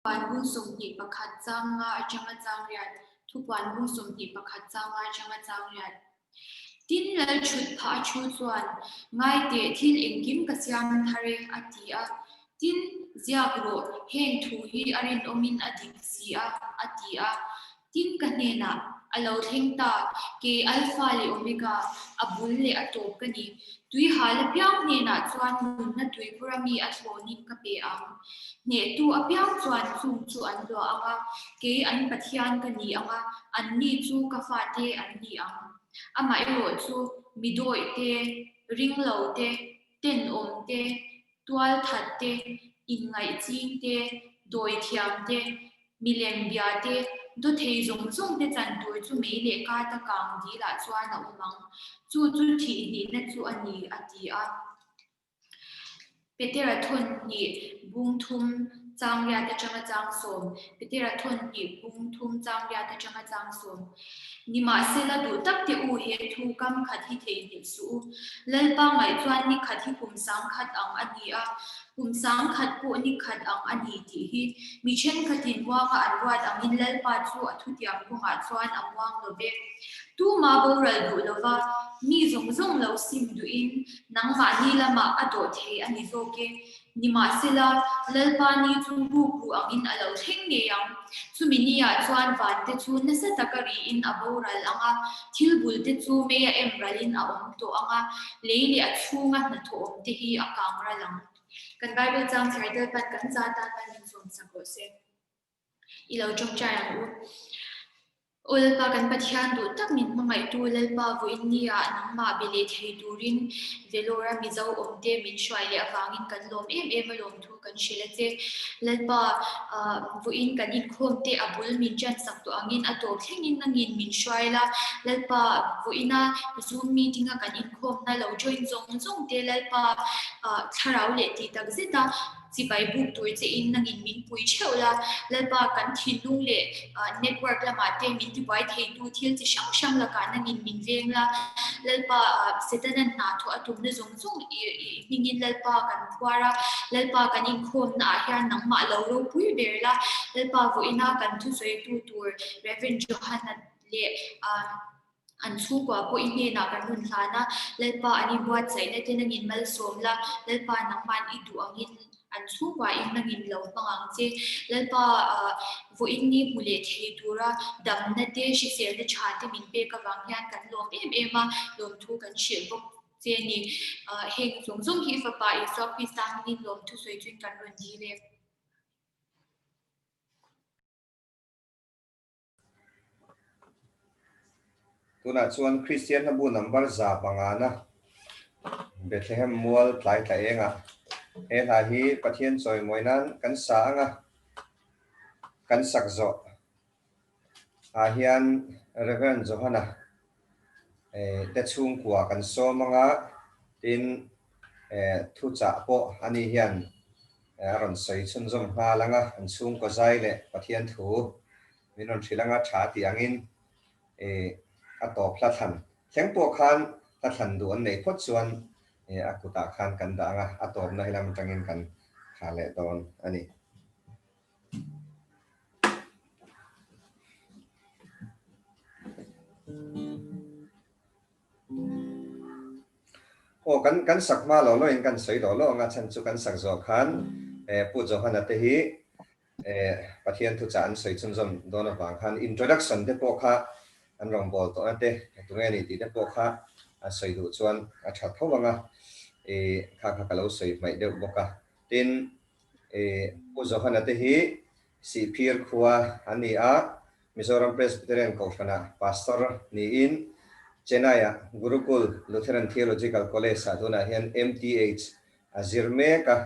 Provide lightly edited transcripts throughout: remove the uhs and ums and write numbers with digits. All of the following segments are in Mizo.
Thupuan bung 21 chang nga atanga chang riat Thupuan bung 21 chang nga atanga chang riat Tin lal thut phah a thu chuan, Ngai teh thil engkim ka siam thar e, a ti a. Tin, ziak rawh, heng thu hi a rinawmin a dik si a, a ti a. Tin ka hnenah, A lo thleng ta, kei Alpha leh Omega, a bul leh a tawp ka ni. Tui hal apiang hnenah chuan nunna tuikhur ami a thlawnin ka pe ang. Hnehtu apiang chuan chung chu an luah ang a, kei an Pathian ka ni ang a, anni chu ka fate an ni ang. Amaherawh chu mi dawih te, ringlo te, tenawm te, tualthat te, inngaihching te, dawithiam te, Milem bia te, dawthei zawng zawng te chan tur chu mei leh kata kang dil ah chuan a awm ang. Chu chu thih hnihna chu a ni, a ti a. Petera thawn hnih bung thum chang riat atanga chang sawm Petera thawn hnih bung thum chang riat atanga chang sawm Nimahsela duh tak te u he thu kam khat hi theihnghilh suh u. Lalpa ngaih chuan ni khat hi kum sang khat ang a ni a, Kum sangkhat pawh ni khat ang a ni tih hi mi thenkhatin muanga an ruat angin Lalpa chu a thutiam kawngah chuan a muang lo ve. Tuma boral duh lova mi zawng zawng lo sim duhin nangmahni lamah a dawh thei a ni zawk e. Nimahsela, Lalpa ni chu rukru angin a lo thleng ngei ang. Chumi niah chuan vante chu nasa taka riin a boral ang a, thil bulte chu meia em ralin a awm tawh ang a, lei leh a chhunga hnathawh awm te hi a kang ral ang. Kan Bible chang chhiar tel pan kan za tan pan min sawm sak rawh se. I lo tawngtai ang u. Aw Lalpa kan Pathian duh tak min hmangaihtu Lalpa vawiin ni ah nangmah be leh thei turin Vellore a Mizo awm te min hruai leh avangin kan lawm em em a lawm thu kan hrilh a che. Lalpa vawiin kan inkhawm te a bul min ṭan sak tawh angin a tawp thlengin nangin min hruai la. Lalpa vawiina Zoom meeting a kan inkhawmna lo join zawng zawng te Lalpa thlarau leh tih tak zet a chibai buk tur che in nangin min pui theuh la. Lalpa kan thinlung leh network lamah te min tibuai theitu thil chi hrang hrang lakah nangin min veng la. Lalpa Setana'n hna thawh a tumna zawng zawng i hmingin Lalpa kan phuar a, Lalpa kan inkhawmna ah hian nangmah lo ropui ber la, Lalpa vawiina kan thusawitu tur Rev. Johana leh an chhungkua pawh i hnenah kan rawn hlan a, Lalpa an inbuatsaihna te nangin malsawm la, Lalpa nangma'n i duh angin an chhungkua in nangin lo hmang ang che. Lalpa vawiin ni hmu leh thei tura damna te, hriselna tha te min pek avang hian kan lawm em em a, lawmthu kan hrilh bawk. Che ni, heng zawng zawng hi Fapa Isua Krista hmingin lawmthu sawi chuin kan rawn dil e. Tunah chuan Kristian hlabu number 500 na Bethlehem mual tlai tla engah he hla hi Pathian chawimawi nan kan sa anga kan sak zawh ah hian Rev. Johana te chhungkua kan sawm anga tin thuchah pawh ani hian a rawn sawi chhunzawm nghal anga an chhungkaw zai leh Pathian thu min rawn hrilh anga tha tih angin a tawp hla thlan thleng pawh khan hla thlan duh an neih phawt chuan a kutah khan kan dah anga a tawpna hi lam atangin kan thlah leh dawn a ni. Aw kan kan sak hma lo lo in kan sawi lo lo anga chhan chu kan sak zawh khan eh Pu Johana te hi eh Pathian thuchah an sawi chhunzawm dawn avang khan introduction te pawh kha an rawngbâwl tawhna te tunge ni tih te pawh kha a sawi duh chuan a tha tho anga eh kha kha ka lo sawi hmaih deuh bawk a. Tin Pu Johana te hi Sihphir khua an ni a, Mizoram Presbyterian Kohhrana Pastor niin Chennai-ah Gurukul Lutheran Theological College-ah tunah hian MTH a zir mek a,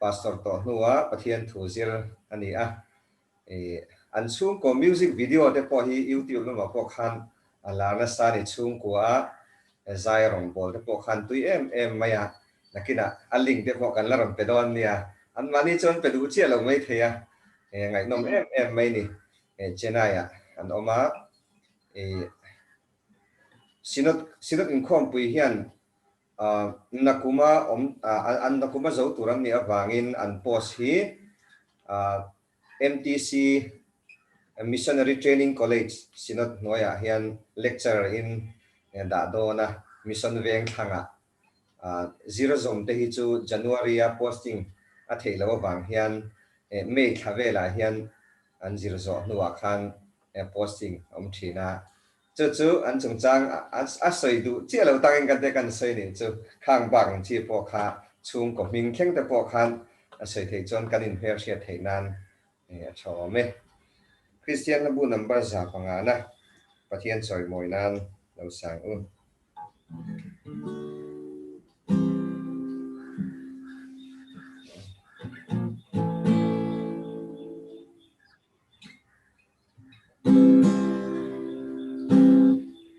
Pastor tawh hnuah Pathian thu zir a ni a. An chhungkaw music video te pawh hi YouTube lamah pawh khan a lar nasa a ni. Chhungkua a zai rawngbâwl te pawh khan tui em em mai a, nakinah a link te pawh kan la rawn pe dawn nia. Anmahni chuan pe duh chiah lo mai thei a, ngaihnawm em em mai ni. Chennai-ah an awm a, Synod Synod inkhawmpui hian Nakuma awm an Nakuma zo tur an nih avangin an post hi. MTC Missionary Training College Synod hnuaiah hian lecturer in dah dawn a, Mission veng thlangah zir zawm te hi chu January a posting a theih loh avang hian May thla velah hian an zir zawh hnuah khan posting a awm thin a. Chu chu an chungchang a sawi duh chiah lo takin kan te kan sawi nih chu khang bak ang chi pawh kha chhungkaw hming thleng te pawh khan a sawi theih chuan kan inhmelhriat theih nan a tha awm e. Kristian hlabu number 500 na Pathian chawimawi nan lo sang u.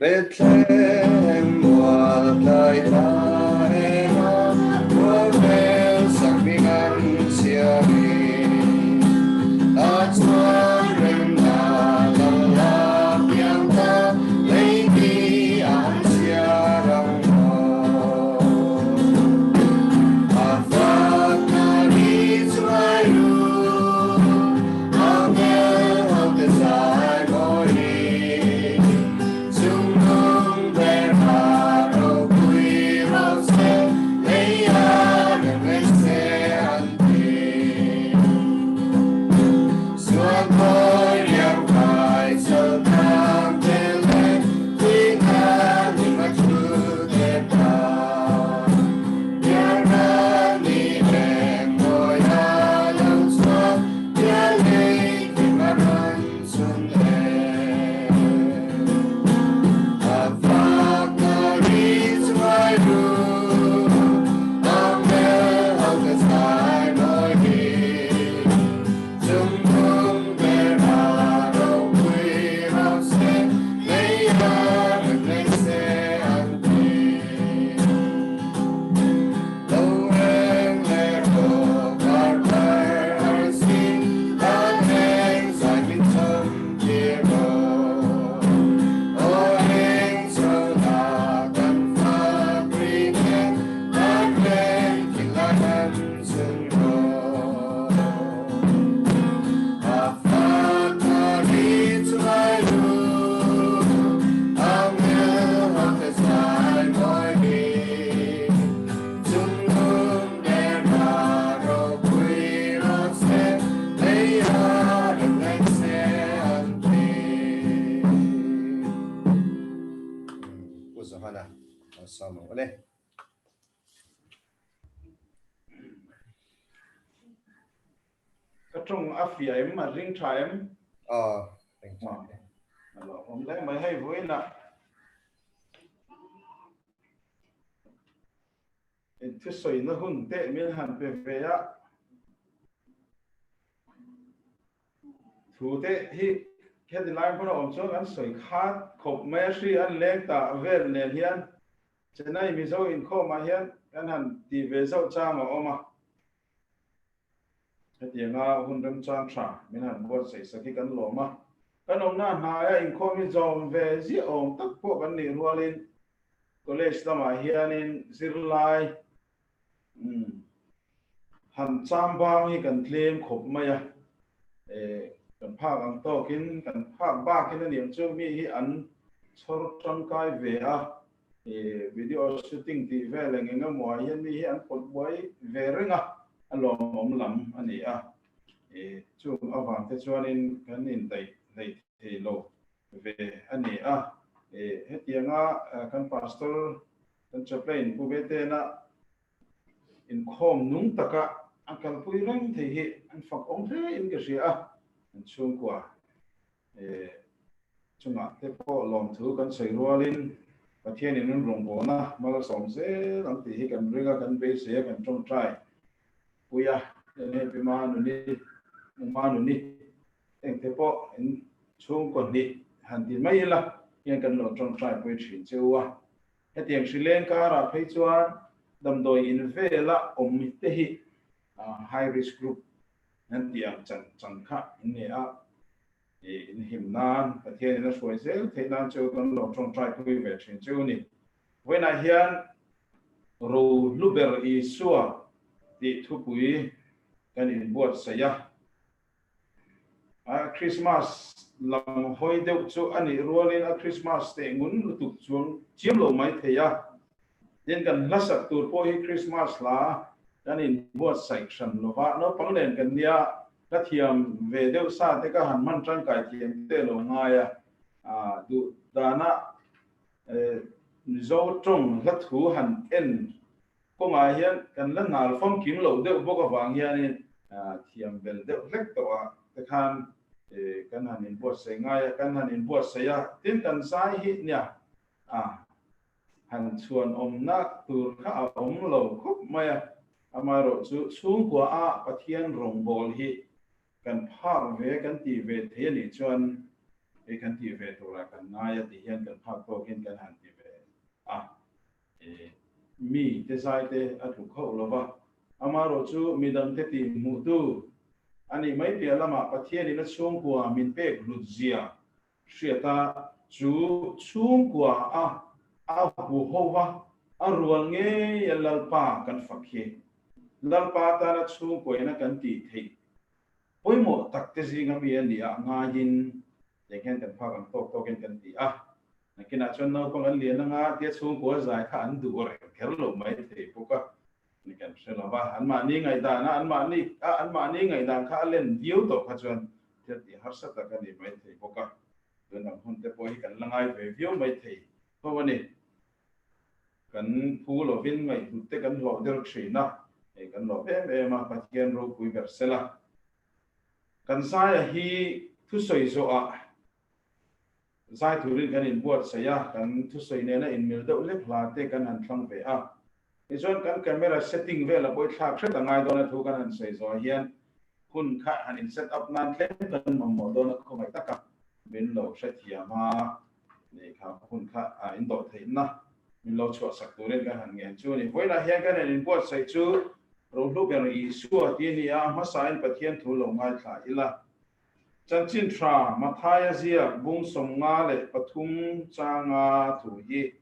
Bethlehem mual tlai ta ema Khawvel sakhming an chhiarin A chuan remna lal la piang ta Lei ni an chhiar ang maw A fakna ri chu ngai ru Pu Johana lo sawm ang ule. Ka tawng a fiah em, a ring tha em? Aw, ring tha e. A lawmawm hle mai hei vawiinah. Thusawiina hun teh min han pe ve a, thu te hi heti lai hmuna awm chuan kan sawi khat khawp mai a, hri an leng ta vel nen hian Chennai Mizo inkhawmah hian kan han ti ve zauh chang a awm a, hetianga hun remchang tha min han buatsaih sak hi kan lawm a, kan awmna hnaia inkhawm hi zawm ve ziah awm tak pawh kan nih rualin College lamah hianin zirlai han chambang hi kan tlem khawp mai a, kan phak ang tawkin kan phak bakin a niang chu mi hi an chhawr tangkai ve a, video shooting tih vel eng eng emaw ah hian mi hi an pawt buai ve reng a, a lawmawm lam a ni a, chung avang te chuanin kan indaih daih thei lo. ve a ni a. Hetianga kan Pastor, kan Chaplain Pu Vetena inkhawm nung taka a kalpui reng thei hi an fak awm hle in ka hria a. Kan chhungkua chungah te pawh lawmthu kan sawi rualin Pathianin an rawngbawlna malsawm zel ang tih hi kan ring a, kan beisei a, kan tawngtai pui a. Hei Pi Manuni, U Manuni Engte pawh in chhungkaw hnih han ti mai ila hian kan lo tawngtai pui thin che u a. Hetiang hrileng karah phei chuan damdawi in vela awm te hi high risk group an tih ang chan chan kha in nei a, in him nan Pathian in a hruai zel theih nan cheu kan lo tawngtai pui ve thin che u ni. Vawiinah hian Rohlu ber Isua tih thupui kan inbuatsaih a. Christmas lam hawi deuh chu a nih rualin a Christmas teh ngun lutuk chuang chiam lo mai thei a. Tin, kan hla sak tur pawh hi Christmas hla kan inbuatsaih hran lo va, naupang nen kan nia, ka thiam ve deuh sa te ka han hman tangkai thiam te lo ngai a, duh dana Mizo tawng hla thu han en kawngah hian kan la nal famkim loh deuh bawk avang hianin thiam bel deuh hlek tawh ah te khan kan han inbuatsaih ngai a, kan han inbuatsaih a, tin kan zai hi nia a han chhuan awmna tur kha a awm lo khawp mai a, amaherawhchu chhungkua a Pathian rawngbawl hi Kan phak ve kan tih ve thei a nih chuan hei kan tih ve turah kan ngai a tih hian kan phak tawk hian kan han ti ve a. Mi te zai te a tluk hauh lo va, amaherawh chu midangte tih hmuhtu a nih mai piah lamah Pathianin a chhungkua min pek hlut zia hriata chu chhungkua a a hu ho va, a rual ngei a Lalpa kan fak hi. Lalpa tana chhungkuaina kan tih theih pawimawh tak te zinga mi a nih ah ngaiin tiang hian kan phak ang tawk tawkin kan ti a. Nakinah chuan naupang an lian anga tia chhungkua zai kha an duh reng kher lo mai thei bawk a ni kan hre lo va. Anmahni ngaihdan a anmahni a anmahni ngaihdan kha a len viau tawh kha chuan thil tih harsa tak a ni mai thei bawk a. Tun ang hun te pawh hi kan la ngai ve viau mai thei tho a ni. Kan phu lovin ngaihhlut te kan hlawh der thin a, hei kan lawm em em a, Pathian ropui ber sela. Kan zaia hi thusawi zawhah zai turin kan inbuatsaih a, kan thusawi nena inmil deuh hlek hla te kan han thlang ve a. Tichuan kan camera setting vela pawh i thlak hret a ngai dawn a thu kan han sawi zawhah hian hun kha han in set up nan tlem kan mamawh dawn a khawngaih tak a, min lo hrethiam a. Lehkha hun kha a indawh theihna min lo chhuahsak turin kan han ngen chu a ni. Vawiinah hian kan en inbuatsaih chu Rohlu ber Isua tih a ni a, a hmasain Pathian thu lo ngaithla ila. Chanchin tha Mathaia ziak bung 53 changa thu hi.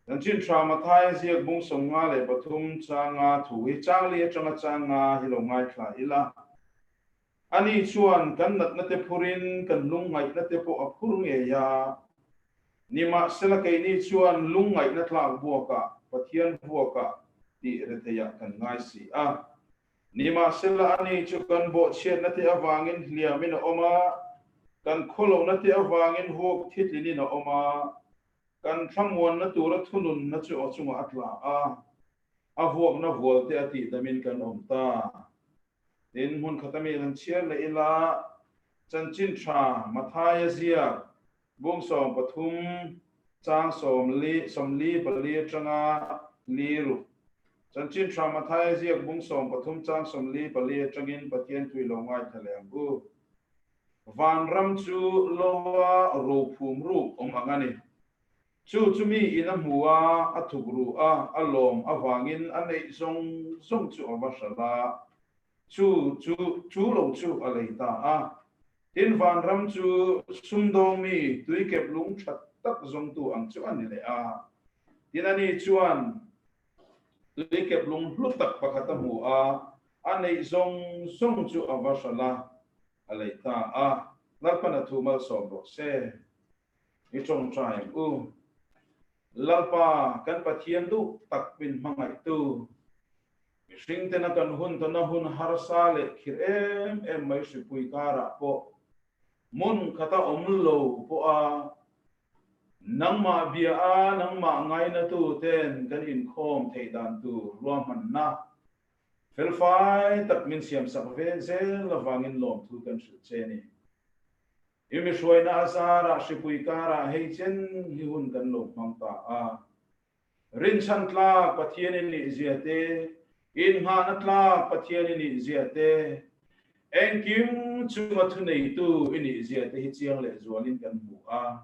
Chanchin tha Mathaia ziak bung 53 changa thu hi chang li atanga changa hi lo ngaithla ila. Ani chuan kan natna te phurin kan lungngaihna te pawh a phur ngei a. Nimahsela keini chuan lungngaihna tlak buakah Pathian vuakah tih retheiah kan ngai si a. Nimahsela ani chu kan bawhchhiatna te avangin hliamin a awm a, kan khawlohna te avangin vuak thitlinin a awm a, kan thlamuanna tura thununna chu aw chungah a tla a, a vuakna vualte a tihdamin kan awm ta. Tin, hmun khata mi han chhiar leh ila, Chanchin Tha Mathaia ziak bung 13 chang sawmli 44 atanga li ru. Chanchin Tha Mathaia ziak bung 13 chang 44 atangin Pathian tui lo ngaithla leh ang u. Vanram chu loa rophum ruk awm ang a ni. Chu chu mi in a hmu a, a thuk ru a, a lawm avangin a neih zawng zawng chu a va hral a, chu chu chu lo chu a lei ta a. Tin, vanram chu sumdawng mi tuikep lung tha tak zawngtu ang chu a ni leh a. Tin, ani chuan tuikep lung hlu tak pakhat a hmu a, a neih zawng zawng chu a va hral a, a lei ta a. Lalpan a thu malsawm rawh se. I tawngtai ang u. Lalpa, kan Pathian duh tak min hmangaihtu, mihring tena kan hun tawna hun harsa leh khir em em mai hripui karah pawh hmun khata awm lo pawha nangmah bia a nangmah ngainatu ten kan inkhawm theih dan tur ruahmanna felfai tak min siamsak ve zel avangin lawmthu kan hrilh che ni. I mi hruaina a zarah hripui karah hei chen hi hun kan lo hmang ta a. Rinchhan tlak Pathian i nih zia te, inngahna tlak Pathian i nih zia te, engkim chunga thuneitu i nih zia te hi chiang leh zualin kan hmu a.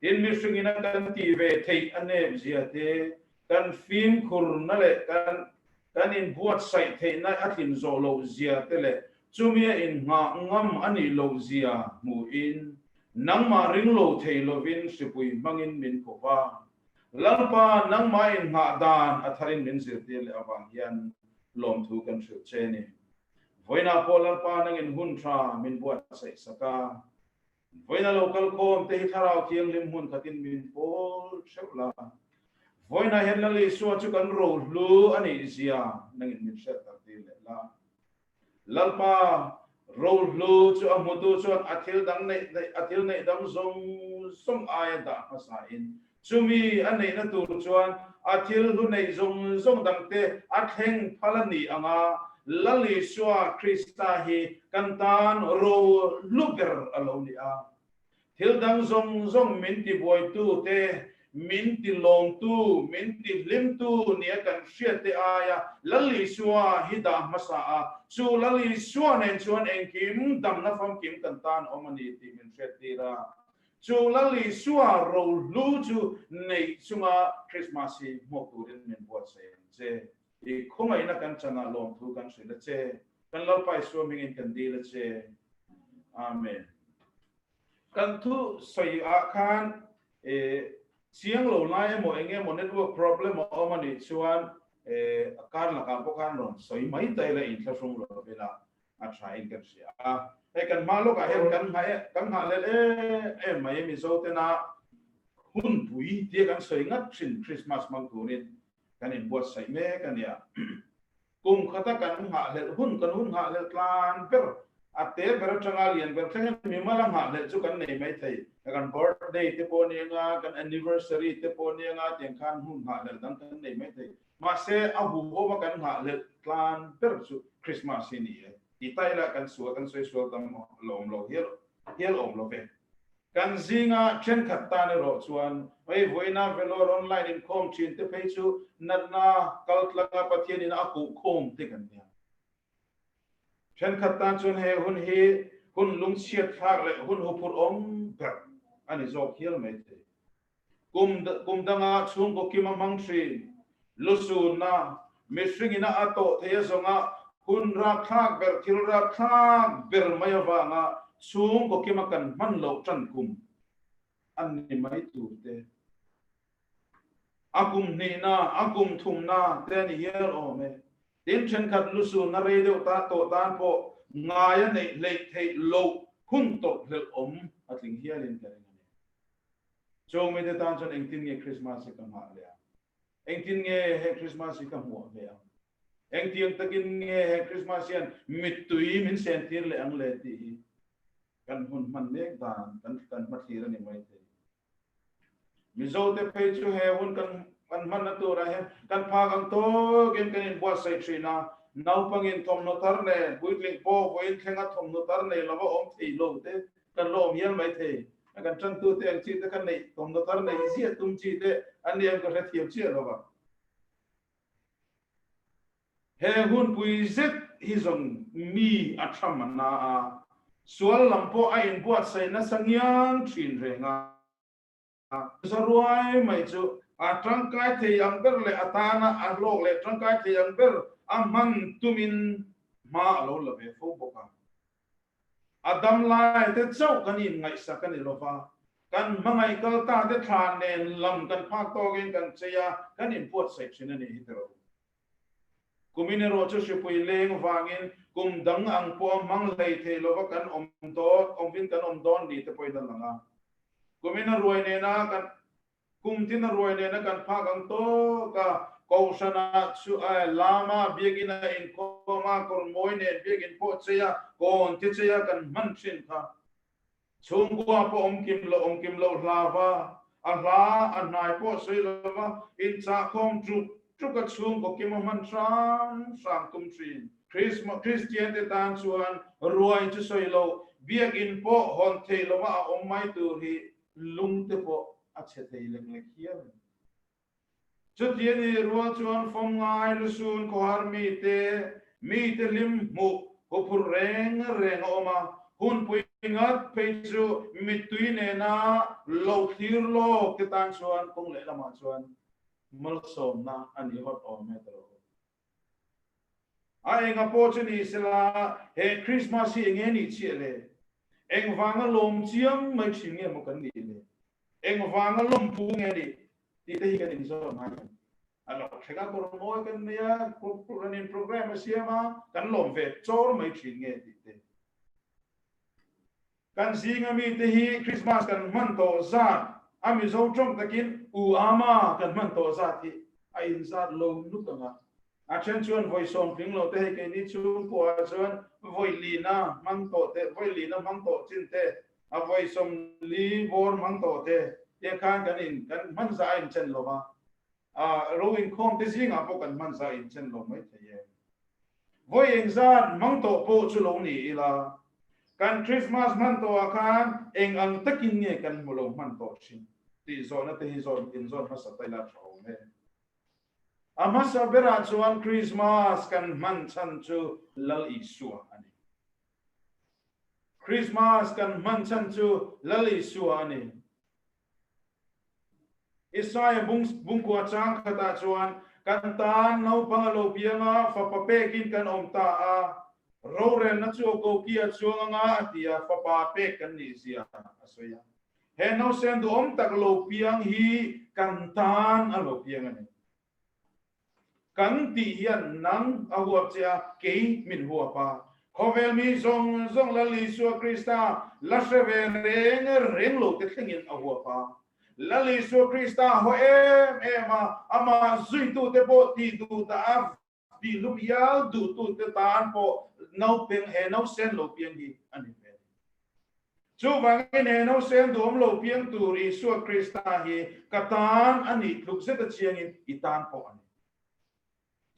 Tin, mihringin a kan tih ve theih a nep zia te, kan fimkhurna leh kan kan inbuatsaih theihna a tlin zawh loh zia te leh chumi a innghah ngam a nih loh zia hmuhin nangmah ring lo thei lovin hripui hmangin min kawp a. Lalpa, nangmah innghah dan a tharin min zirtir leh avang hian lawmthu kan hrilh che ni. Vawiinah pawh Lalpa nangin hun tha min buatsaih sak a. Vawiina lo kal khawm te hi Thlarau Thianghlim hmun khatin min pawl theuh la. Vawiinah hian Lal Isua chu kan rohlu a nih zia nangin min hriat tak tir leh la. Lalpa rohlu chu a hmutu chuan a thil dang neih a thil neih dang zawng zawng aia dah hmasa in chumi a neihna tur chuan a thil hlu neih zawng zawng dangte a thleng phal a ni ang a, Lal Isua Krista hi kan tan rohlu ber a lo ni a. Thil dang zawng zawng min tibuaitu te, min tilawmtu, min tihlimtu nia kan hriat te aia Lal Isua hi dah hmasa a, chu Lal Isua nen chuan engkim damna famkim kan tan awm a ni tih min hriattir a. Chu Lal Isua rohlu chu neih chunga Krismas hi hmuak turin min buatsaih ang che. I khawngaihna kan chanah lawmthu kan hrilh a che. Kan Lalpa Isua hmingin kan dil a che. Amen. Kan thu sawi ah khan chiang lo lai emaw eng emaw network problem a awm a nih chuan a kar lakah pawh khan rawn sawi mai ta ila inthlahrung lo ila a tha in kan hria a. Hei kan hma lawkah hian kan nghah kan nghah lel em em mai Mizo tena hunpui tia kan sawi ngat thin Christmas hmang turin kan inbuatsaih mek a nia. Kum khata kan nghahhlelh hun, kan hun nghahhlelh tlan ber, a te ber atanga lian ber thleng hian mimal a nghahhlelh chu kan nei mai thei. Kan birthday te pawh nia nga, kan anniversary te pawh nia nga tiang khan hun nghahhlelh dang kan nei mai thei. Mahse, a huhawma kan nghahhlelh tlan ber chu Christmas hi ni e. Ti ta ila kan sual, kan sawi sual tam la awm lo hial hial awm lo ve. Kan zinga thenkhat tan erawh chuan hei vawiina Vellore online inkhawm thin te phei chu natna kaltlanga Pathianin a kuhkhawm te kan nia. Thenkhat tan chuan he hun hi hun lungchhiat thlak leh hun huphurh awm ber a ni zawk hial mai thei. Kum kum danga chhungkaw kim a hmang thin. Lusunna, mihringin a a tawh thei a zawnga hun rapthlak ber thil rapthlak ber mai avanga chhungkaw kima kan hman loh tan kum a ni mai tur te. A kum hnihna, a kum thumna te a ni hial awm e. Tin, thenkhat lusunna rei deuh ta tawh tan pawh ngaia neih hleih theih loh hun tawrh hlelh awm a tling hialin ka ring a ni. Chung mite tan chuan engtin nge Krismas hi ka nghah leh ang? Engtin nge he Krismas hi ka hmuah ve ang? Engtiang takin nge he Krismas hian mittui min sentir leh ang le tih hi kan hun hman mek dan kan kan hmathlir a ni maithei. Mizote phei chu he hun kan kan hmanna turah hian kan phak ang tawkin kan inbuatsaih thin a, naupangin thawmhnaw thar nen, puitling pawh vawiin thlenga thawmhnaw thar nei lova awm thei lo te Kan lawm hial mai thei. A kan tantute ang chi te kha neih thawmhnaw thar neih ziah tum chi te an ni ang ka hrethiam chiah lo va. He hunpui zet hi zawng mi a tham a na a, sual lam pawh a inbuatsaih nasa ngiang thin reng a. Za ruai mai chu a tangkai thei ang ber leh a tana a hlawk leh tangkai thei ang ber a hman tumin hma a lo la ve fo bawk a. A dam lai te chauh kan inngaihsak a ni lo va, kan hmangaih kal ta te thla nen lam kan phak tawkin kan chei a, kan inbuatsaih thin a ni hi tiraw. Kumin erawh chu hripui leng vangin kum dang ang pawh a hmang hlei thei lo va kan awm dawn, awmvin kan awm dawn ni te pawhin a lang a. Kumin a ruai nena kan Kum tin a ruai nena kan phak ang tawk a, Kohhranah chu lama biakinn a inkhawm a, kawr mawi nen biakinn pawh chei a, kawn te chei a kan hman thin kha. Chhungkua pawh awm kim loh awm kim loh hla va, a hla a hnai pawh sawi lo va, inchahkhawm ṭuk ṭuk a chhungkaw kim a hman hrang hrang tum thin. Kristian te tan chuan ruai chu sawi loh, biakinn pawh hawn theih lova a awm mai tur hi lung te pawh a chhe thei lek lek hial a ni. Chuti a nih rual chuan fawm ngai lusun khawhar mite, mite hlim hmuh huphurh reng reng a awm a, hunpui ngat phei chu mittui nena lo thlir lawk te tan chuan kawng lehlamah chuan malsawmna a ni hawt awm e ta lo. A enga pawh chu ni sela, he Krismas hi enge nih chiah le? Engvanga lawm chiang mai thin nge maw kan nih le? Engvanga lawmpu nge nih? Tih te hi kan inzawm ngai em? A lo thleng a, kawr mawi kan nei a, ranin program a siam a, kan lawm ve chawr mai thin nge tih te. Kan zinga mite hi Christmas kan hman tawh zat a Mizo tawng takin U Ama kan hman tawh zat hi a inzat lo nuk ang a. A then chuan vawi sawmtling lo te hei keini chhungkua ah chuan vawi lina hmang tawh te, vawi lina hmang tawh chin te, a vawi 40 bawr hmang tawh te tiang khan kan in kan hman zah a inchen lo va. A ro inkhawm te zingah pawh kan hman zah a inchen lo mai thei e. Vawi engzat hmang tawh pawh chu lo ni ila, kan Christmas hman tawhah khan eng ang takin nge kan hmu lo hman tawh thin tih zawhna te hi zawt inzawt hmasa ta ila tha awm e. A hmasa berah chuan Christmas kan hman chhan chu Lal Isua a ni. Christmas kan hman chhan chu Lal Isua a ni. Isaia bungkua chang khatah chuan, Kan tan naupang a lo piang a, fapa pekin kan awm ta a, rorelna chu a koki a chuang anga a ti a, fapa pek kan nih zia a sawi a. He nausen duhawm tak lo piang hi kan tan a lo piang a ni. Kan tih hian nang a huap che a, kei min huap a. Khawvel mi zawng zawng Lal Isua Krista la hre ve reng reng lo te thlengin a huap a. Lal Isua Krista a haw em em a, amah zuitute pawh tih duh dah a tih hlum ial duhtute tan pawh naupeng he nausen lo piang hi a ni ve. Chuvangin he nausen duhawm lo piang tur Isua Krista hi ka tan a nih tluk zet a chiangin i tan pawh a ni.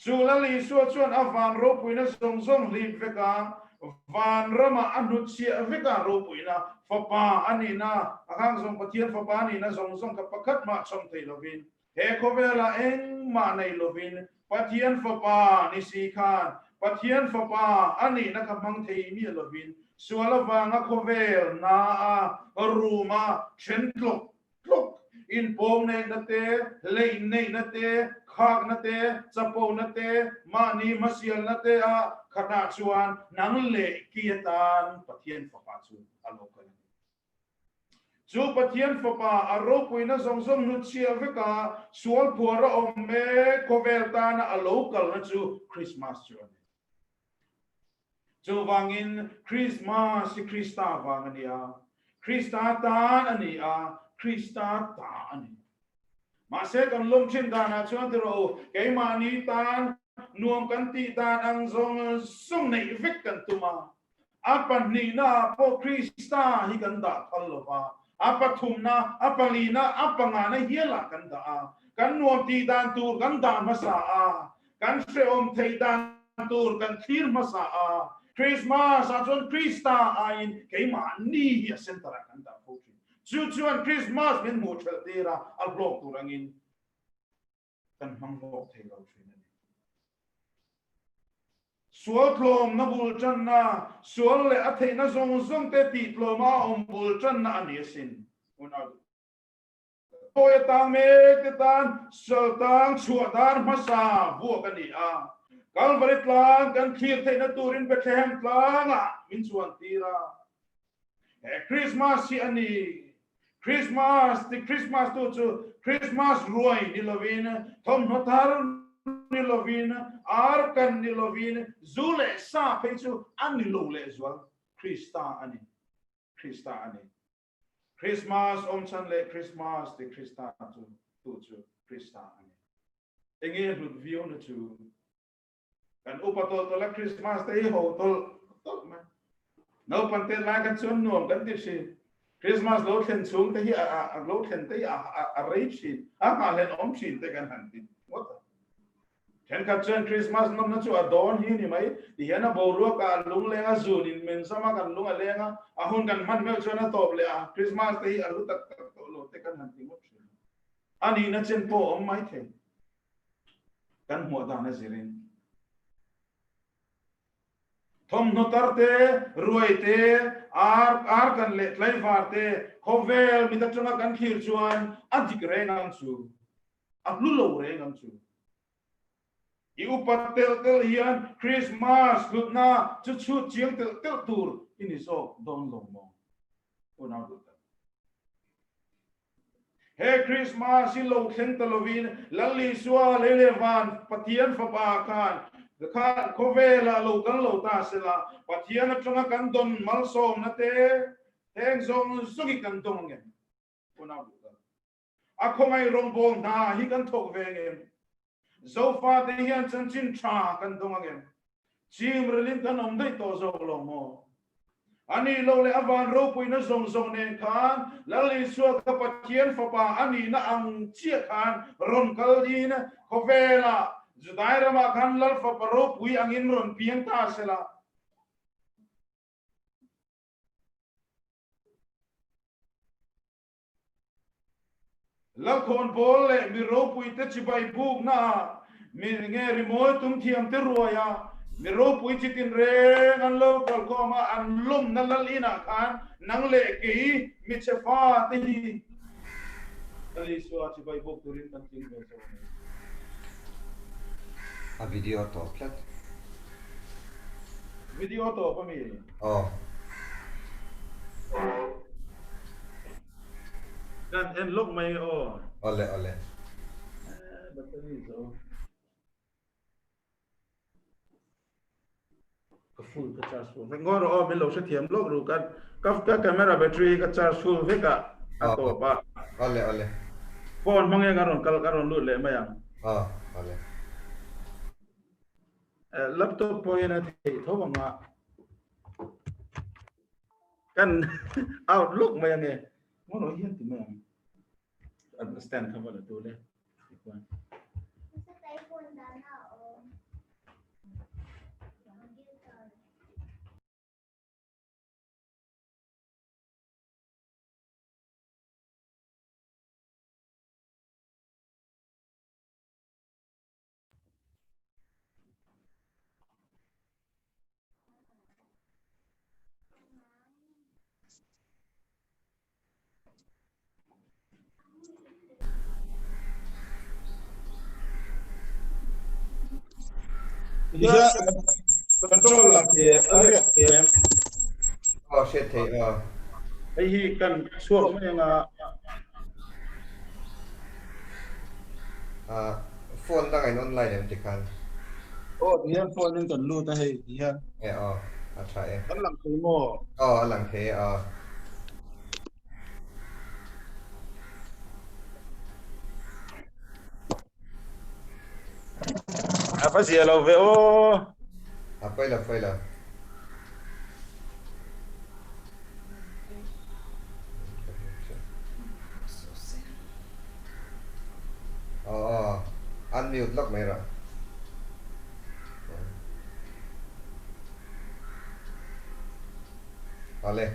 Chu Lal Isua chuan a van ropuina zawng zawng hlip vek a, van ramah a hnutchhiah vek a, ropuina Fapa a nihna, a hang zawng Pathian Fapa a nihna zawng zawng kha pakhat mah chhawm thei lovin, He khawvelah engmah nei lovin Pathian Fapa ni si khan Pathian Fapa a nihna kha hmang thei miah lovin sual avanga khawvel na a rum a then tlawk tlawk inpawng neihna te, hleih neihna te, khakna te, chapona te, mahni hmasialna te a khatah chuan nang leh ki atan Pathian Fapa chu a lo kal a ni. Chu Pathian Fapa a ropuina zawng zawng hnutchhiah vek a, sual phuar a awm mek khawvel tana a lo kalna chu Krismas chu a ni. Chuvangin Krismas hi Krista vang a ni a, Krista tan a ni a, Krista ta a ni. Mahse kan lawm thin danah chuan ti rawh u, keimahni tan nuam kan tih dan ang zawng zawng neih vek kan tum a, A pahnihnaah pawh Krista hi kan dah phal lo va, a pathumna, a palina, a pangana hialah kan dah a. Kan nuam tih dan tur kan dah hmasa a, kan hrehawm theih dan tur kan thlir hmasa a. Krismas-ah chuan Krista aiin keimahni hi a center-ah kan dah fo thin. Chu chuan Krismas min hmuh ṭhelh tir a, a hlawk tur angin kan hmang hlawk thei lo thin a ni. Sual tlawmna bul tanna, sual leh a theihna zawng zawng te tih tlawma a awm bul tanna a ni asin. Unau duh tak. Pawi a tang mek te tan sual tang chhuah dan hmasa vuak a ni a. Kalvari tlang kan thlir theihna turin Bethlehem tlangah min chuan tir a. He Christmas hi a ni. Christmas ti Christmas tu chu Christmas ruai ni lovin, thawmhnaw thar ni lovin, ar kan ni lovin, zu leh sa phei chu a ni lo lehzual. Krista a ni. Krista a ni. Christmas awm chhan leh Christmas ti Krista chu tu chu Krista a ni. Enge hlut viau na chu? Kan upa tawlh tawlh a Christmas te hi ho tawlh tawlh mai. Naupan te lai kha chuan nuam kan ti thin. Christmas lo thlen chhung te hi a lo thlen te hi a rei thin, a nghahhlen awm thin te kan han ti ngawt a. Thenkhat chuan Christmas nawmna chu a dawn hi ni mai ti hian a boruak ah a lung leng a, zun in min zam a, kan lung a leng a, a hun kan hman meuh chuan a tawp leh a, Christmas te hi a hlu tak tak tawh lo te kan han ti ngawt thin. A nihna chen pawh a awm mai thei. Kan hmuah dan a zirin. Thawmhnaw tar te, ruai te, ar, ar kan leh tlaivar te, khawvel mit atanga kan thlir chuan a dik reng ang chu. A hlu lo reng ang chu. I upat telh telh hian Christmas hlutna chu chhut chiang telh telh tur i ni zawk dawn lo maw? Unau duh tak. He Krismas hi lo thleng ta lovin Lal Isua lei leh van Pathian Fapa khan khan khawvelah lo kal lo ta sela, Pathian atanga kan dawn malsawmna te heng zawng zawng hi kan dawng ang em? Unau duh tak. A khawngaih rawngbâwl hna hi kan thawk ve ang em? Zofate hian chanchin tha kan dawng ang em? Chim rilin kan awm daih tawh zawk lo maw? A nih loh leh a van ropuina zawng zawng nen khan Lal Isua kha Pathian Fapa a nihna ang chiah khan rawn kal in khawvelah Judai ramah khan Lal Fapa ropui angin rawn piang ta sela. Lakhawn pawl leh mi ropuite chibai bukna ah mi nge rimawi tum thiam te ruai a, mi ropui chi tinreng an lo kal khawm a, an lawmna lal inah khan nang leh kei mi chhe fa te hi Lal Isua chibai buk turin kan tling ve zawk mai. A video tawp tlat. Video tawp a mi? Aw. Kan en lawk mai aw. Awle awle. Battery zo. Ka full ka charge full vek. Ngawi rawh aw min lo hrethiam lawk ru ka ka camera battery ka charge full vek a a tawp a. Awle awle. Phone hmang hian ka rawn kal ka rawn lut leh mai ang. Aw awle. Laptop pawh hian a theih tho ang a. Kan outlook mai ange. Ngawi rawh hian ti mai ang. Understand kha va la tu le. Control lam hi a riak thiam. Aw hriat theih aw. Hei hi kan chhuak mai anga. Phone dang in online em tikhan. Aw ti hian phone in kan lut a hei ti hian. E aw a tha e. Kan lang thei maw? Aw a lang thei e aw. A va zia lo ve aw. A pawi lo pawi lo. Aw aw unmute lawk mai rawh. Awle.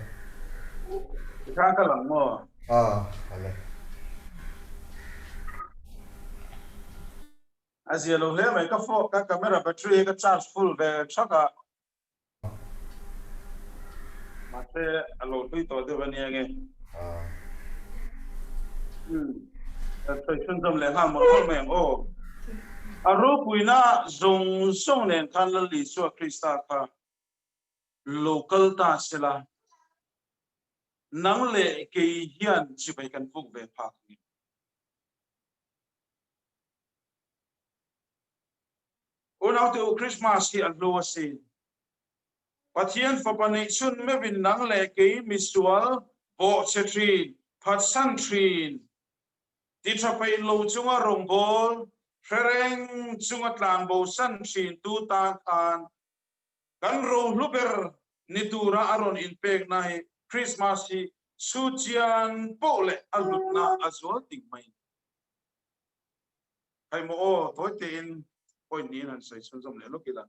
Tikhan ka lang maw? Aw awle. A zia lo hle mai ka phone ka camera battery hi ka charge full ve thak a. Mahse a lo hlui tawh deuh a nia nge. Sawi chhunzawm leh nghal mawlh mawlh mai ang aw. A ropuina zawng zawng nen khan Lal Isua Krista kha lo kal ta sela, nang leh kei hian chibai kan puk ve phak ang em? Unaute u, Christmas hi a hlu asin. Pathian Fapa neihchhun meuhin nang leh kei misual bawhchhe thin, phatsan thin, ti tha peih lo chunga rawngbâwl hre reng chunga tlanbosan thintu tan khan kan rohlu ber ni tura a rawn inpekna hi Christmas hi chhuchian poh leh a hlutna a zual ting mai. Hei maw aw, tawi tein point niin han sawi chhunzawm leh lawk ila.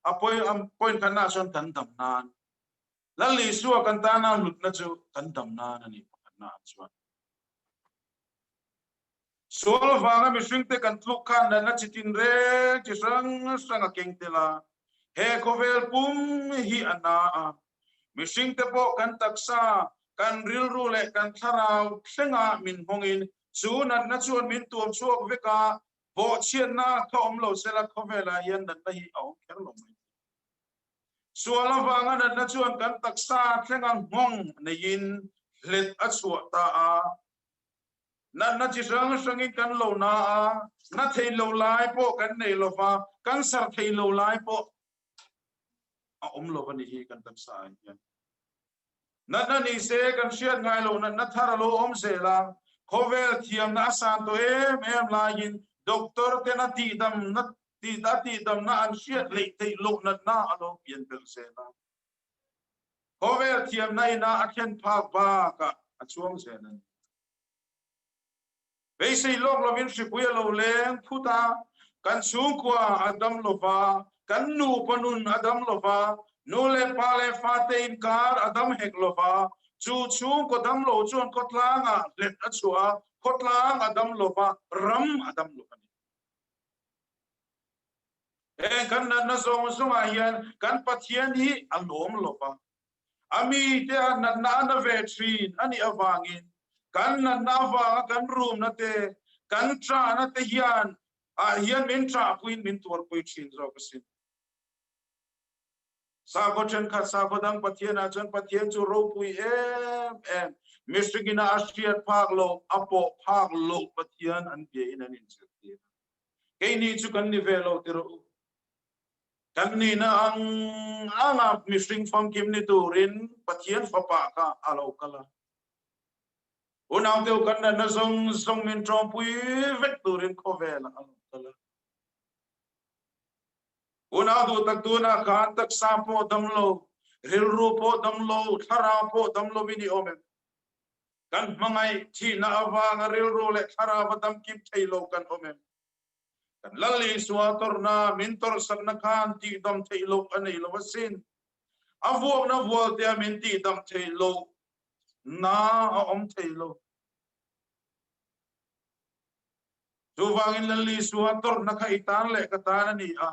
A point khatnaah chuan kan dam nan, Lal Isua kan tana hlutna chu kan dam nan a ni pakhatnaah chuan. Sual vanga mihringte kan tluk khan natna chi tinreng chi hrang hrang a keng tel a, he khawvel pum hi a na a. Mihringte pawh kan taksa, kan rilru leh kan thlarau thlenga min hmawngin Chu natna chuan min tuam chhuak vek a, bawhchhiatna kha awm lo sela khawvelah hian natna hi a awm kher lo mai thei. Sual avanga natna chuan kan taksa thlenga nghawng neiin hlet a chhuah ta a. Natna chi hrang hrangin kan lo na a, na thei lo lai pawh kan nei lo va, cancer thei lo lai pawh a awm lo a ni hi kan taksa ah hian. Natna ni se kan hriat ngai lo natna thar a lo awm zel a, khawvel thiamna a san tawh em em laiin doctor ten a tihdamna a tihdamna an hriat leih theih loh natna a lo pian belh zel a. Khawvel thiamna ina a thlen phak bakah a chuang zel a ni. Beisei lawk lovin hripui a lo leng phut a, kan chhungkua a dam lo va, kan nupa nun a dam lo va, nu leh pa leh fate inkar a dam hek lo va, chu chhungkaw dam lo chuan khawtlangah hlet a chhuah a, khawtlang a dam lo va, ram a dam lo a ni. Heng kan natna zawng zawngah hian kan Pathian hi a lawm lo va, a mite a natna a na ve thin a nih avangin kan natna avanga kan rumna te, kan ṭahna te hian ah hian min ṭahpuiin min tuarpui thin zawk asin. Sakhaw ṭhenkhat sakhaw dang Pathianah chuan Pathian chu ropui em em, mihringin a a hriat phak loh, a pawh phak loh Pathian an biain an inzirtir a. Keini chu kan ni ve lo ti rawh u. Kan nihna ang anga mihring famkim ni turin Pathian Fapa kha a lo kal a. Unaute u kan natna zawng zawng min tawmpui vek turin khawvelah a lo kal a. Unau duh tak tunah khan taksa pawh dam lo, rilru pawh dam lo, thlarau pawh dam lovin i awm em? Kan hmangaih thihna avanga rilru leh thlarau a dam kim thei lo kan awm em? Kan Lal Isua tawrhna min tawrhsakna khan tihdam theih loh a nei lo asin. A vuakna vualtea min tihdam theih loh na a awm thei lo. Chuvangin Lal Isua tawrhna kha i tan leh ka tan a ni a.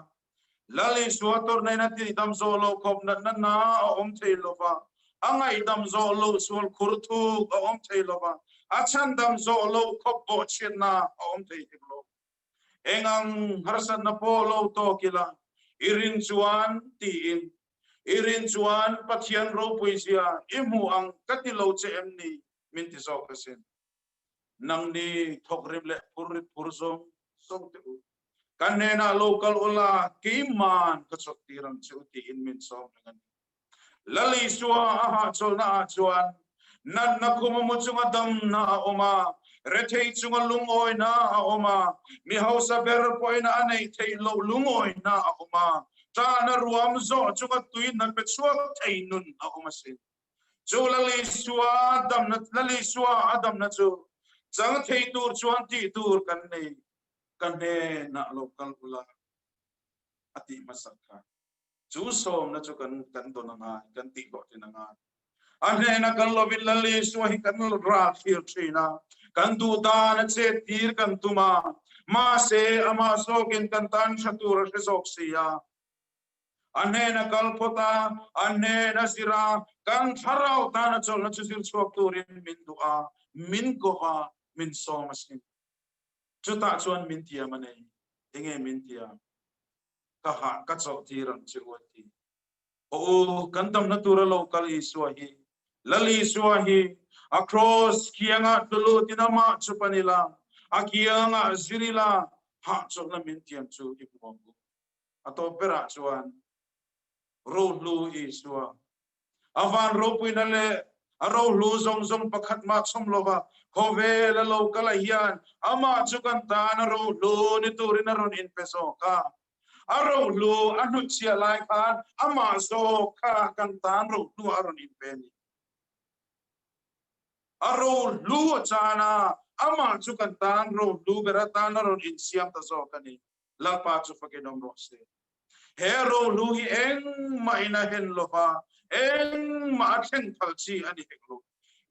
Lal Isua tawrhna in a tihdam zawh loh khawp natna na a awm thei lo va, a ngaihdam zawh loh sual khur thuk a awm thei lo va, a chhandam zawh loh khawp bawhchhiatna a awm thei hek lo. Eng ang harsatna pawh lo tawk ila, i rin chuan tiin, i rin chuan Pathian ropui zia i hmuh ang ka ti lo che em ni? min ti zawk asin. Nangni thawkrim leh phurrit phur zawng zawng teh u. Ka hnenah lo kal ula, keiman ka chawlhtir ang che u tiin min sawm reng a ni. Lal Isua a hahchawlhna ah chuan natna khum a mu chunga damna a awm a, rethei chunga lungawina a awm a, mi hausa ber pawhin a neih theih loh lungawina a awm a, ṭahna ruam zawh chunga tui hna pe chhuak thei nun a awm asin. Chu Lal Isua damna, Lal Isua a damna chu chang thei tur chuan tih tur kan nei, ka hnenah lo kal ula a tih hmasak kha. Chu sawmna chu kan kan dawn a ngai, kan tih hlawhtlin a ngai. A hnena kal lovin Lal Isua hi kan ral thlir thin a, kan duh dan a chet tir kan tum a, mahse amah zawkin kan tan tha tur a hre zawk si a. A hnena kal phawt a, a hnena zir a, kan thlarau tana chawlhna chu zir chhuak turin min duh a, min kawh a, min sawm asin. Chutah chuan min tiam a nei. Enge min tiam? Ka hah ka chawlh tir ang che u a ti. Aw u, kan damna tura lo kal Isua hi, Lal Isua hi, a kraws kiangah tlu lutin amah chu pan ila, a kiangah zir ila, hahchawlhna min tiam chu i hmu ang u. A tawp berah chuan rohlu Isua, a van ropuina leh a rohlu zawng zawng pakhat mah chhawm lova khawvel a lo kal ah hian amah chu kan tan a rohlu ni turin a rawn inpe zawk a. A rohlu a hnutchhiah lai khan amah zawk kha kan tan rohlu a rawn inpe a ni. A rohlu a chan a, amah chu kan tan rohlu ber atan a rawn insiam ta zawk a ni. Lalpa chu fakin awm rawh se. He rohlu hi engmah in a hen lo va, engmah a thleng phal chi a ni hek lo.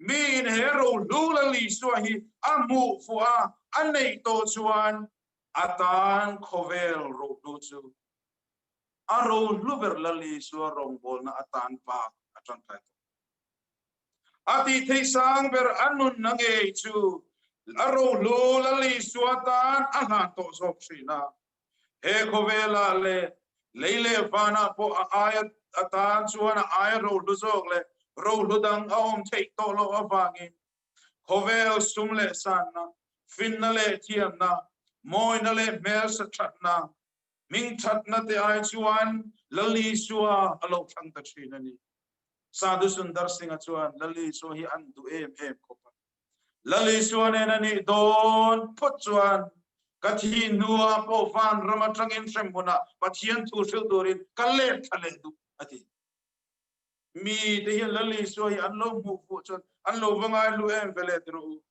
Miin he rohlu Lal Isua hi a hmuh fuh a, a neih tawh chuan a tan khawvel rohlu chu a rohlu ber Lal Isua rawngbawlna atan bak a tangkai tawh. A tih theih sang ber a nunna ngei chu a rohlu Lal Isua tan a hlan tawh zawk thin a. He khawvelah leh lei leh vanah pawh a aia atan chuan a aia rohlu zawk leh rohlu dang a awm theih tawh loh avangin khawvel sum leh sanna. Finna leh thiamna, mawina leh hmelsa thatna, hming thatna te ai chuan Lal Isua a lo thlang ta thin a ni. Sadhu Sundar Singh-a chuan Lal Isua hi an duh em em khawp a. Lal Isua nen a nih dawn phawt chuan ka thi hnuah pawh vanram atangin hremhmunah Pathian thu hrilh turin ka let thla leh duh a ti. Mi te hian Lal Isua hi an lo hmuh fuh chuan an lo va ngai hlu em ve le ti rawh u.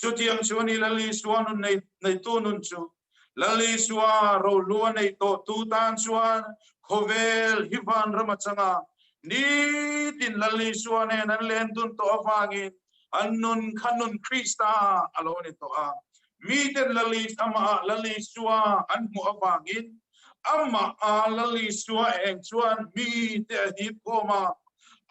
Chutiang chu a ni Lal Isua nun nei neitu nun chu. Lal Isua rohlu a neih tawh tu tan chuan khawvel hi vanram a chang a, nitin Lal Isua nen an len dun tawh avangin an nun kha nun Krista a lo ni tawh a. Miten Lal Amah Lal Isua an hmuh avangin Amah a Lal Isua eng chuan mite a hip khawm a,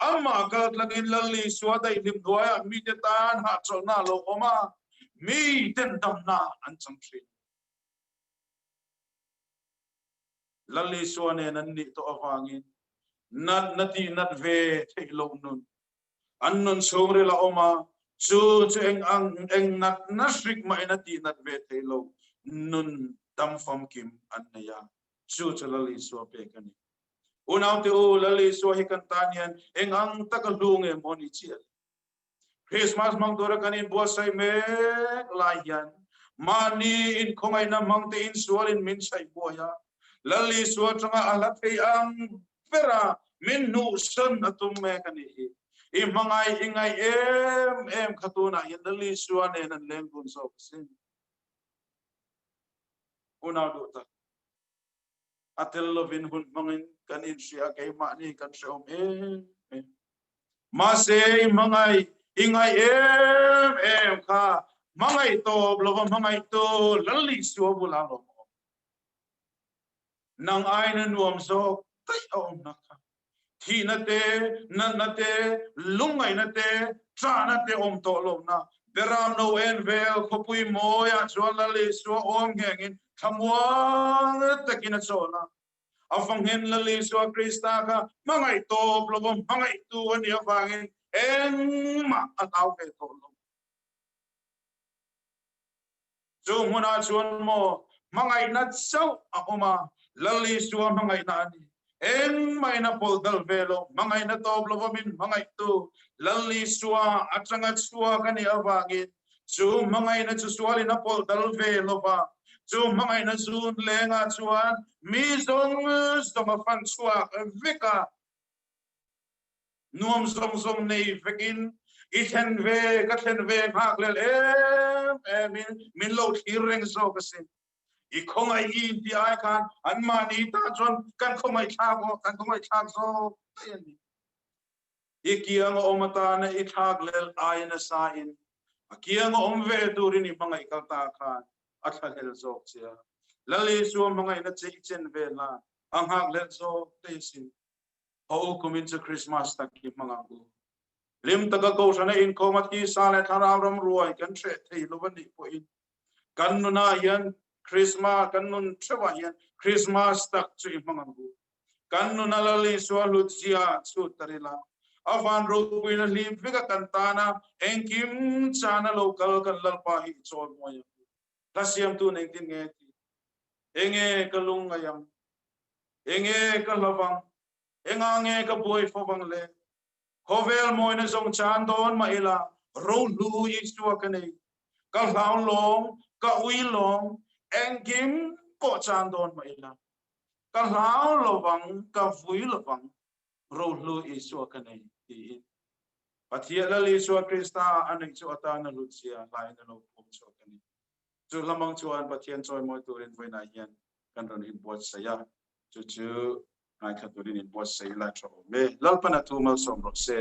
Amah kaltlangin Lal Isua daihlim hnuaiah mite tan hahchawlhna a lo awm a, miten damna an chang thin. Lal Isua nen an nih tawh avangin natna tihnat ve theih loh nun an nun chhungril a awm a, chu chu eng ang eng natna hrik mahin a tihnat ve thei lo, nun dam famkim an nei a, chu chu Lal Isua pek a ni. Unaute u, Lal Isua hi kan tan hian eng ang taka hlu nge maw ni chiah le? Krismas hmang tura kan inbuatsaih mek lai hian mahni inkhawngaihna hmang te insualin min chhaih buai a, Lal Isua atanga a hla thei ang bera min hnuhsan a tum mek a nih hi. I hmangaih i ngaih em em kha tunah hian Lal Isua nen an leng dun zawk a sin. Unau duh tak, a tel lovin hun hmangin kan inhria keimahni kan hrehawm em em. Mahse i hmangaih i ngaih em em kha hmangaih tawp lova hmangaihtu Lal Isua bulah lawm awm. Nang aina nuam zawk daih a awm nak kha. Thihna te, natna te, lungngaihna te, ṭahna te awm tawh lohna Beram no en vel khawpui mawiah chuan Lal Isua awm nghengin thlamuang takin a chawl a. A fanghen Lal Isua Krista kha hmangaih tawp lova hmangaihtu a nih avangin engmah a hlau ve tawh lo. Chu hmunah chuan maw hmangaihna chauh a awm a, Lal Isua hmangaihna a ni. Engmahina pawlh dal ve lo, hmangaihna tawp lova min hmangaihtu Lal Isua atanga chhuak a nih avangin chu hmangaihna chu sualin a pawlh dal ve lo va, chu hmangaihna zun lengah chuan mi zawng zawng a fan chhuak vek a. Nuam zawng zawng nei vekin i thlen ve ka thlen ve nghakhlel em em in min lo thlir reng zawk asin. I khawngaih i inti ai khan anmahni tan chuan kan khawngaih thlak aw kan khawngaih thlak zawk daih a ni. I kiang a awm atana i thlakhlel ai nasa in a kiang a awm ve turin i hmangaih kal ta khan a thlahlel zawk che a. Lal Isua hmangaihna che i chen ve hlan a nghakhlel zawk daih asin. Haw u kumin chu Krismas tak hi hmang ang u. Hlim taka Kohhrana inkhawm a tisa leh thlarau ram ruai kan hreh thei lo a nih pawhin kan nunah hian Krismas kan nun theuhah hian Krismas tak chu i hmang ang u. Kan nuna Lal Isua hlut zia chhut ta rila a van ropuina hlim veka kan tana engkim chana lo kal kan Lalpa hi i chawl muai ang u. Hla siamtu engtin nge ti? Enge ka lung ngaih ang? Enge ka hlavang? Enga nge ka buai fovang le? Khawvel mawina zawng chan dawn mah ila, rohlu Isua ka nei. Ka hlau lawng, ka ui lawng, engkim pawh chan dawn mah ila. Ka hlau lovang, ka vui lovang, rohlu Isua ka nei, tiin. Pathian Lal Isua Krista a neih chu atana hlutzia hlain a lo phum chhuak a ni. Chu hlamang chuan Pathian chawimawi turin vawiinah hian kan rawn inbuatsaih a, chu chu ngaithla turin inbuatsaih ila tha awm e. Lalpan a thu malsawm rawh se.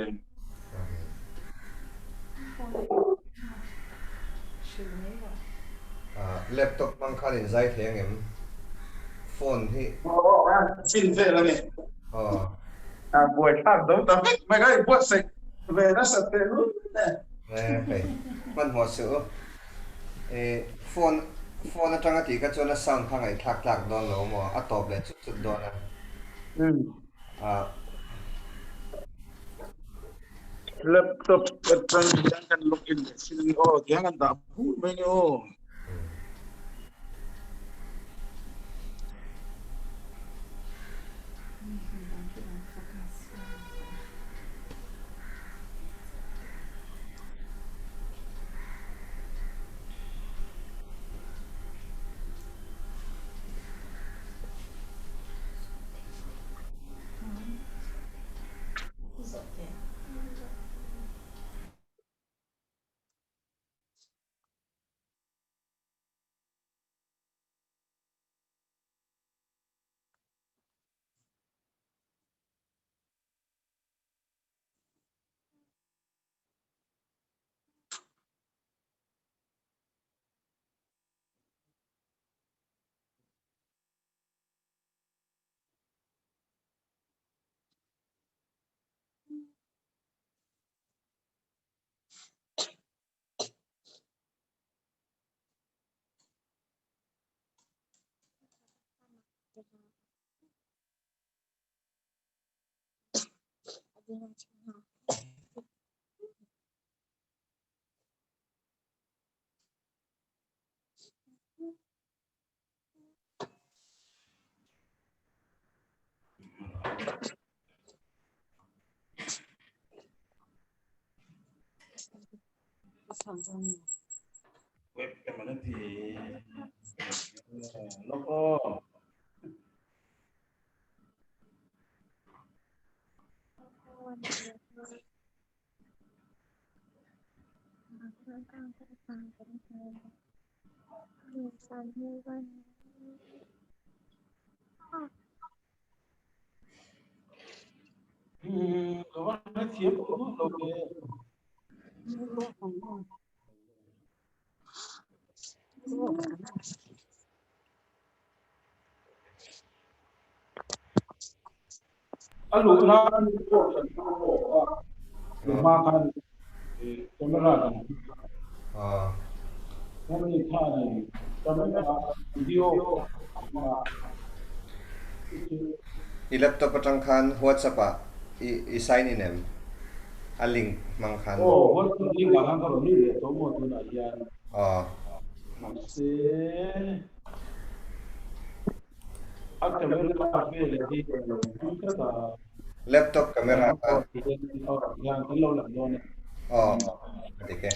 Laptop hmang khan in zai thei angem? Phone hi. Chin vel a ni. Buaithlak do ta vek mai kha inbuatsaih ve nasa teh lul e. Hei, hmanhmawh suh u. Phone phone atanga tih kha chuan a sound kha ngaihthlak tlak dawn lo maw? A tawp leh chut chut dawn a. Laptop atang hian kan log in leh thin a ni aw, tiang an dah bur mai ni aw. Webcam an ti lawk aw. Ka va hrethiam tawh lo ve. A luh nan pawh kan hmang bawk a, lu hma khan camera kan hmang a. Hemi khanin camera video kan hmang a. I laptop atang khan WhatsApp ah i sign in em? A link hmang khan. Aw, WhatsApp link ah khan ka rawn lut leh tawh maw tunah hian. Aw. Mahse. A camera vel hi a lo hmang tlat a. Laptop camera kha. Hian kan lo lang dawn e. Aw, a dik e.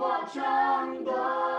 pawh chang dawn.